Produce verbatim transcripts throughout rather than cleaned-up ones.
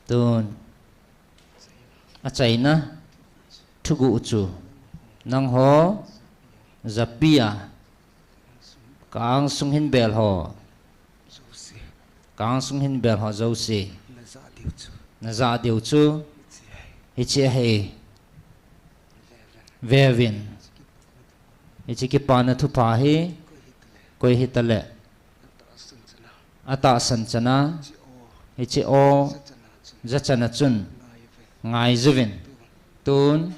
Tun. Achaina. Thuguh chu. Nangho. Japi a. Ka angsung hin bel ho. Ka angsung hin bel ho jouse. Najah diu chu. Hiche ahi. Veuvin. Hiche kipana thupha hi. Koi hitale. Atahsan chana. Hiche o. Jachana chun. Ngaijuvin. Tun.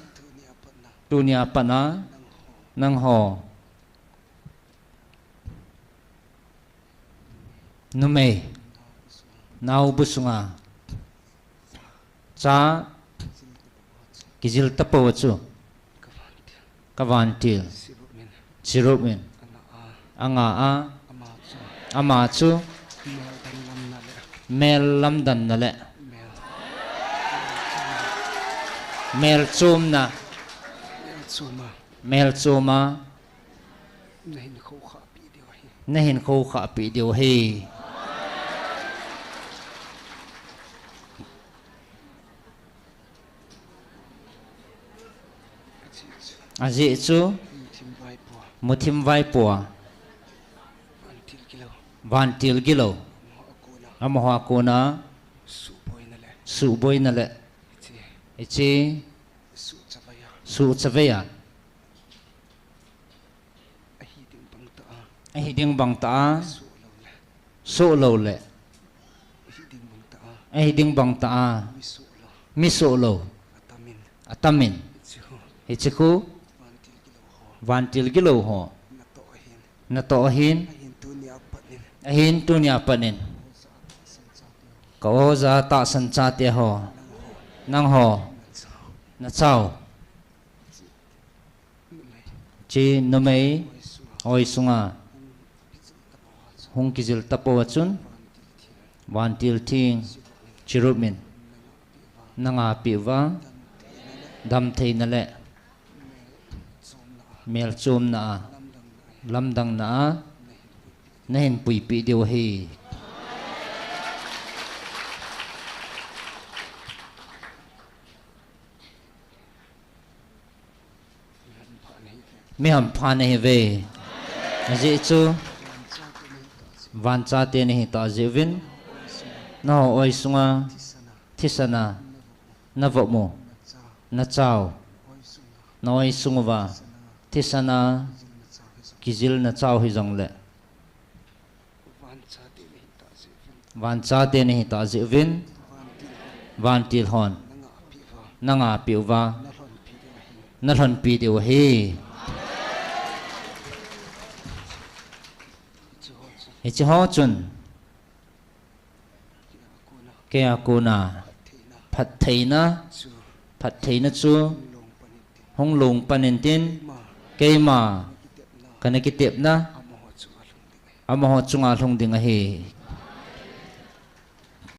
Tunia patna. Nangho. Numei. Naobu sunga. Cha. Kijil tapou chu. Kavantil. Chirupin. Anga a. Ama chu. Mel lamdanna le. Mel chomna. Mel choma. Nahin khoukhah peh diu ahi. Ajeh chu. Muthim vaipoa. Vantil gilou. Amaho a kona. Suhboina le. Hiche. Suhchaveiya. Ahi ding bang tah a. Soh lou le. Ahi ding bang tah a. Mi soh lou. Atamin. Hiche khu. Vantil gilou ho. Natoh ahin. Ahin tunia pat in. Ka oja tahsan chate ho. Nangho. Nachao. Hiche numei. Oi sunga. Hung kijil tapou a chun. Vantil theng. Chirupin. Nanga peh uva. Damtheina le. Mel chomna a. Lamdanna a. Nahin puipeh diu ahi. Mi hampha nahiuve. Ajeh chu. Vanchate nahi tah jeh uvin. Nangho oi sunga. Thisana. Navop u. Nachao. Na oi sung uva. Thisana. Kijilna chao hijongle. Vanchate nahi tah jeh uvin. Vantil hon. Nanga peh uva. Nalhonpi diu ahi. Hiche ho chun. Keia kona. Phattheina. Phattheina chu. Hung lhung pan intin. Keima. Kana kitepna. Amaho chunga lhung ding ahi.